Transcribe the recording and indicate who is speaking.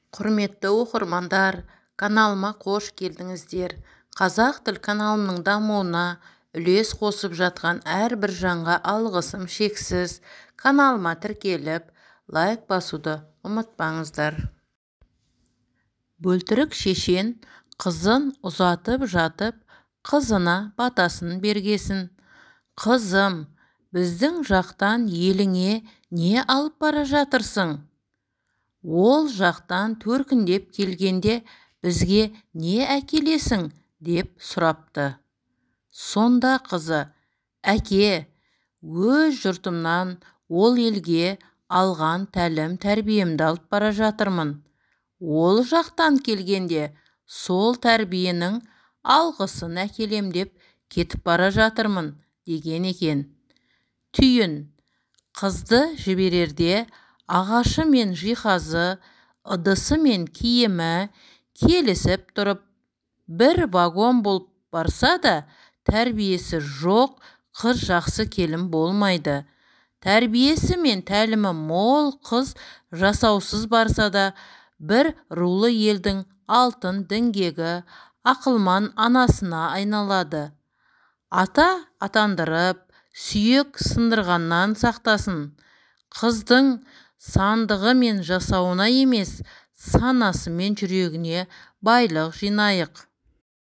Speaker 1: Құрметті оқырмандар, каналыма қош келдіңіздер. Қазақ тіл каналымның дамуына үлес қосып жатқан әрбір жанға алғысым шексіз. Каналыма тіркеліп, лайк басуды ұмытпаңыздар. Бөлтірік шешен қызын ұзатып жатып, қызына батасын бергесін: «Қызым, біздің жақтан еліңе не алып бара жатырсың? Ол жақтан төркіндеп келгенде бізге не әкелесің?» – деп сұрапты. Сонда қызы: «Әке, өз жұртымнан ол елге алған тәлім-тәрбиемді алып бара жатырмын. Ол жақтан келгенде сол тәрбиенің алғысын әкелем деп кетіп бара жатырмын», – деген екен. Түйін: қызды жіберерде ағашы мен жиһазы, ыдысы мен киімі келісіп тұрып, бір вагон болып барса да, тәрбиесі жоқ қыз жақсы келін болмайды. Тәрбиесі мен тәлімі мол қыз жасаусыз барса да, бір рулы елдің алтын діңгегі, ақылман анасына айналады. Ата атандырып, сүйек сындырғаннан сақтасын. Қыздың сандығы мен жасауына емес, санасы мен жүрегіне байлық жинайық.